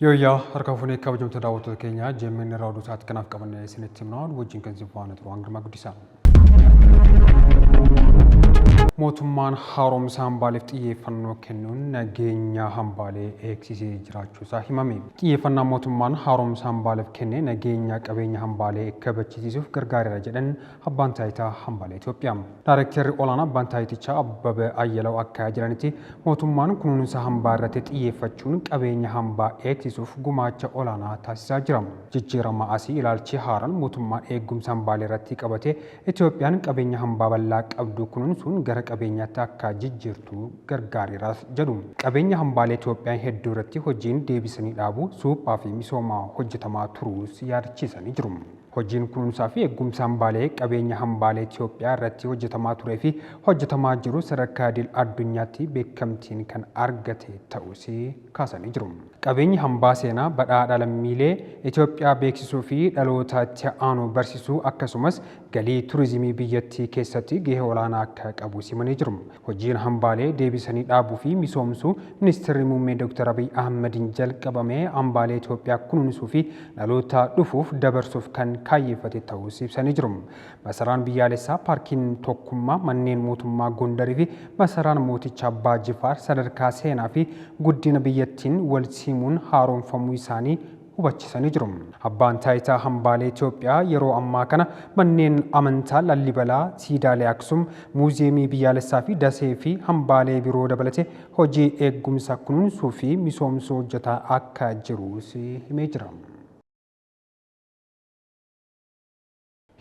Yooyyaa harka fuunee kabajamtoota daawwattoota keenyaa JMN irraa oduu sa'aatii kanaaf qabannee isinitti himna wajjin kan isin faana turu Girmaa Guddisaa. Mootummaan haaromsa hambaaleef xiyyeeffannoo kennuun nageenya hambaalee eegsisee jiraachuusaa himame. Xiyyeeffannaa mootummaan haaromsa hambaaleef kenne nageenya qabeenya hambaalee kabachisiisuuf gargaareera jedhan Abbaan Taayitaa Hambaalee Itoophiyaa. Daarektarri olaanaa Abbaan Taayitichaa Abbabee Ayyalaw akka jedhanitti mootummaan kunuunsa hambaa irratti xiyyeeffachuun qabeenya hambaa eegsisuuf gumaacha olaanaa taasisaa jira. Jijjiirama asii ilaalchi haaraan mootummaan eegumsa hambaalee irratti qabate Itoophiyaan qabeenya hambaa bal'aa qabdu kunuunsuun gara qabeenyaatti akka jijjiirtu gargaareeras jedhu. Qabeenya hambaalee Itoophiyaan hedduu irratti hojiin deebisanii dhaabuu, suphaa fi misoomaa hojjetamaa turuus yaadachiisanii jiru. Hojiin kunuunsaa fi eegumsa hambaalee qabeenya hambaalee Itoophiyaa irratti hojjetamaa turee fi hojjetamaa jiru sadarkaa idil addunyaatti beekamtiin kan argate ta'uus kaasanii jiru. Qabeenyi hambaa seenaa badhaadha lammiilee Itoophiyaa beeksisuu fi dhaloota itti aanu barsiisuu akkasumas galii turizimii biyyattii keessatti gahee olaanaa akka qabu himanii jiru. Hojiin hambaalee deebisanii dhaabuu fi misoomsuu Ministeerri Muummee Dr. Abiy Ahmediin jalqabame hambaalee Itoophiyaa kunuunsuu fi dhaloota dhufuuf dabarsuuf kan kaayyeffate ta'uus ibsanii jiru. Masaraan biyyaalessaa paarkiin tokkummaa manneen mootummaa Gondarii fi masaraan mooticha Abbaa Jifaar sadarkaa seenaa fi guddina biyyattiin wal simuun haaromfamuu isaanii hubachisanii jiru. Abbaan taayitaa hambaalee Itoophiyaa yeroo ammaa kana manneen amantaa Lallibalaa, siidaalee Aksum, muuziyeemii biyyaalessaa fi dasee fi hambaalee biroo dabalatee hojii eegumsa kunuunsuu fi misoomsuu hojjetaa akka jirus himee jira.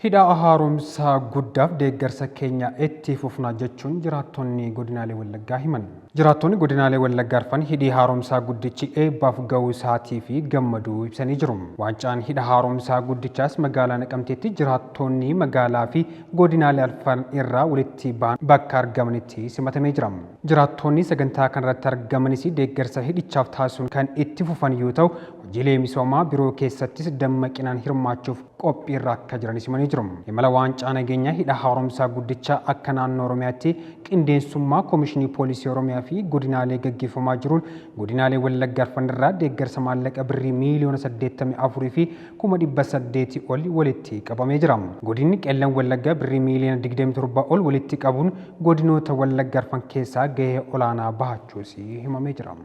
Hidha haaromsaa guddaaf deeggarsa keenya itti fufna jechuun jiraattonni godinaalee Wallaggaa himan. Jiraattonni godinaalee Wallaggaa arfan hidhi haaromsaa guddichi eebbaaf ga'uu isaatii fi gammaduu ibsanii jiru. Waancaan hidha haaromsaa guddichaas magaalaa Naqamteetti jiraattonni magaalaa fi godinaalee arfan irraa walitti ba'an bakka argamanitti simatamee jira. Jiraattonni sagantaa kanarratti argamanis deeggarsa hidhichaaf taasisuun kan itti fufan yoo ta'u, hojiilee misoomaa biroo keessattis dammaqinaan hirmaachuuf qophiirra akka jiranis himanii jiru. Imala waancaa nageenyaa hidha haaromsaa guddichaa akka naannoo Oromiyaatti qindeessummaa Komishinii Poolisii Oromiyaa fi godinaalee gaggeeffamaa jiruun godinaalee Wallagga arfan irraa deeggarsa maallaqa birrii miiliyoona 84 fi 800,000 ol walitti qabamee jira. Godinni Qellam Wallaggaa birrii miiliyoona 27 ol walitti qabuun godinoota Wallagga arfan keessaa gahee olaanaa bahachuus himamee jira.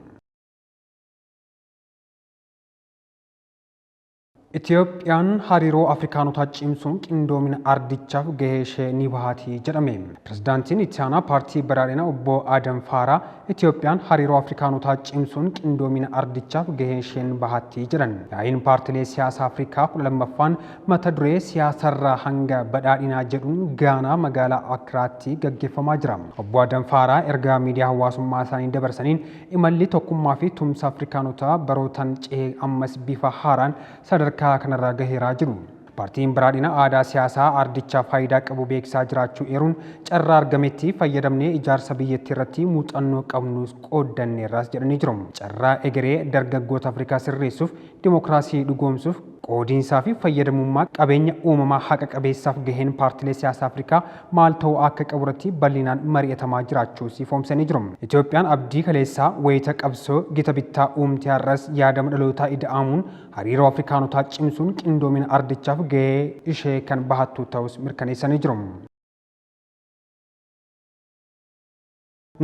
Itoophiyaan hariiroo Afrikaanotaa cimsuun qindoomina ardichaaf gahee ishee ni bahati jedhame. Pirezidaantiin itti aanaa paartii badhaadhina obbo Adam Faaraa Itoophiyaan hariiroo Afrikaanotaa cimsuun qindoomina ardichaaf gahee isheen bahatti jedhan. Yaa'iin paartilee siyaasaa Afrikaa 12ffaan mata duree siyaasarraa hanga badhaadhinaa jedhuun Gaanaa magaalaa Akiraatti gaggeeffamaa jira. Obbo Adam Faaraa ergaa miidiyaa hawaasummaa isaanii dabarsaniin Imalli tokkummaa fi tumsa Afrikaanotaa barootan cehe ammas bifa haaraan sadarkaa kanarra gaheera jedhu. Paartiin Badhaadhina aadaa siyaasaa ardichaaf faayidaa qabu beeksisaa jiraachuu eeruun, carraa argametti fayyadamnee ijaarsa biyyattii irratti muuxannoo qabnus qooddanneerras jedhanii jiru. Carraa egeree dargaggoota Afrikaa sirreessuuf, dimokiraasii dhugoomsuuf, qoodiinsaa fi fayyadamummaa qabeenya uumamaa haqa qabeessaaf gaheen paartilee siyaasaa Afrikaa maal ta'uu akka qaburratti bal'inaan mari'atamaa jiraachuus ifoomsanii jiru. Itoophiyaan abdii kaleessaa wayita qabsoo gita bittaa uumte har'as yaadama dhalootaa ida'amuun hariiroo Afrikaanotaa cimsuun qindoomina ardichaaf gahee ishee kan bahattu ta'uus mirkaneessanii jiru.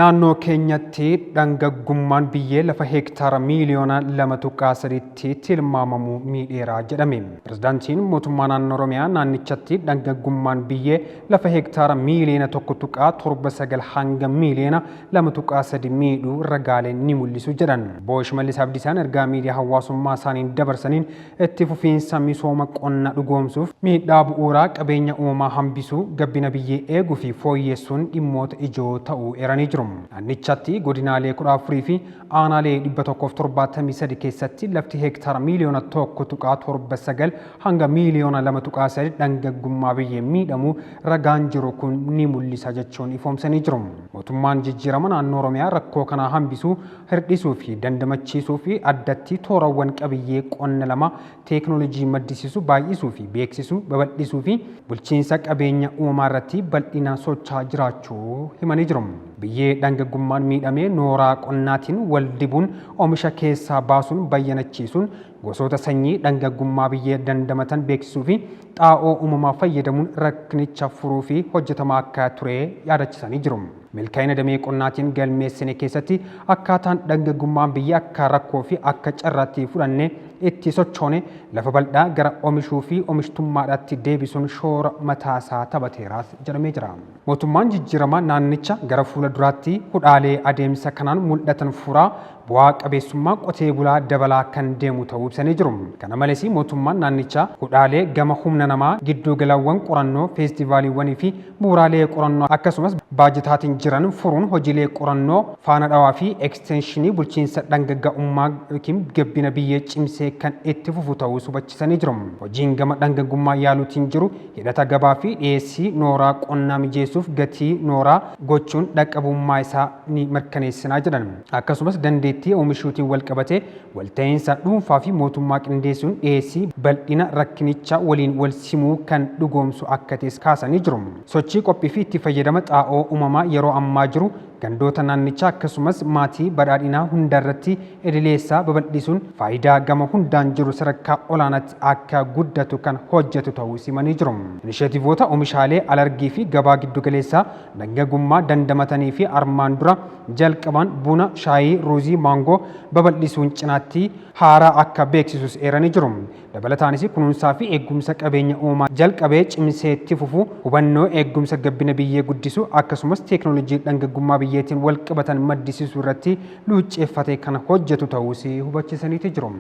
Naannoo keenyatti dhangaggummaan biyyee lafa heektaara miiliyoona 2.3tti tilmaamamu miidheera jedhame. Pirezidaantiin mootummaa naannoo Oromiyaa naannichatti dhangaggummaan biyyee lafa heektaara miiliyoona 1.79 hanga miiliyoona 2.3 miidhuu ragaaleen ni mul'isu jedhan. Obbo Shimallis Abdiisaan ergaa miidiyaa hawaasummaa isaaniin dabarsaniin itti fufiinsa misooma qonna dhugoomsuuf miidhaa bu'uuraa qabeenya uumamaa hambisuu, gabbina biyyee eeguu fi fooyyessuun dhimmoota ijoo ta'uu eeranii jiru. Naannichatti godinaalee 14 fi aanaalee 173 keessatti lafti heektaara miiliyoona 1.79 hanga miiliyoona 2.3 dhangaggummaa biyyeen miidhamuu ragaan jiru kun ni mul'isa jechuun ifoomsanii jiru. Mootummaan jijjiirama naannoo Oromiyaa rakkoo kana hambisuu, hirdhisuu fi dandamachiisuu fi addatti toorawwan qabiyyee qonna lama teeknoolojii maddisiisuu, baay'isuu fi beeksisuu, babal'isuu fi bulchiinsa qabeenya uumamaa irratti bal'inaan socho'aa jiraachuu himanii jiru. Biyyee dhangaggummaan miidhamee nooraa qonnaatiin wal dibuun oomisha keessaa baasuun bayyanachiisuun gosoota sanyii dhangaggummaa biyyee dandamatan beeksisuu fi xaa'oo uumamaa fayyadamuun rakkinicha furuu fi hojjetamaa akka ture yaadachisanii jiru. Milkaa'ina damee qonnaatiin galmeessine keessatti akkaataan dhangaggummaan biyyee akka rakkoo fi akka carraatti fudhannee itti sochoone lafa bal'aa gara oomishuu fi oomishtummaadhaatti deebisuun shoora mataasaa taphateeraas jedhamee jira. Mootummaan jijjiiramaa naannicha gara fuula duraatti hudhaalee adeemsa kanaan mul'atan furaa bu'aa qabeessummaa qotee bulaa dabalaa kan deemu ta'uu ibsanii jiru. Kana malees mootummaan naannichaa hudhaalee gama humna namaa, gidduugalawwan qorannoo, feestivaaliiwwanii fi bu'uuraalee qorannoo akkasumas baajataatiin jiran furuun hojiilee qorannoo faana dhawaa fi ekstenshinii bulchiinsa dhangagga'ummaa yookiin gabbina biyyee cimsee kan itti fufu ta'uu hubachiisanii jiru. Hojiin gama dhangaggummaa yaaluutiin jiru hidhata gabaa fi dhiyeessii nooraa qonnaa mijeessuuf gatii nooraa gochuun dhaqqabummaa isaa ni mirkaneessinaa jedhan. Akkasumas dandeettii oomishuutiin wal qabatee walta'iinsa dhuunfaa fi mootummaa qindeessuun dhiyeessii bal'ina rakkinicha waliin wal simuu kan dhugoomsu akka ta'es kaasanii jiru. Sochii qophii fi itti fayyadama xaa'oo uumamaa yeroo ammaa jiru gandoota naannichaa akkasumas maatii badhaadhinaa hundarratti idileessaa babal'isuun faayidaa gama hundaan jiru sadarkaa olaanaatti akka guddatu kan hojjetu ta'uu simanii jiru. Inisheetiivoota oomishaalee alargii fi gabaa giddugaleessaa dhangaggummaa dandamatanii fi armaan dura jalqaban buna, shaayii, ruuzii, maangoo babal'isuun cinaatti haaraa akka beeksisus eeranii jiru. Dabalataanis kunuunsaa fi eegumsa qabeenya uumamaa jalqabee cimsee itti fufu hubannoo eegumsa gabbina biyyee guddisuu akkasumas teeknooloojii dhangaggummaa biyyeetiin wal qabatan maddisiisuu irratti luucceeffatee kan hojjetu ta'uus hubachiisaniiti jiru.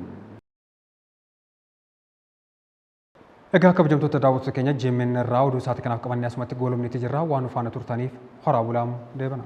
Egaa kabajamtoota daawwattoota keenya, GMN irraa oduu isaatii kanaaf qabannee asumatti goolabneeti jirra. Waan nu faana turtaniif horaa bulaa, deebana.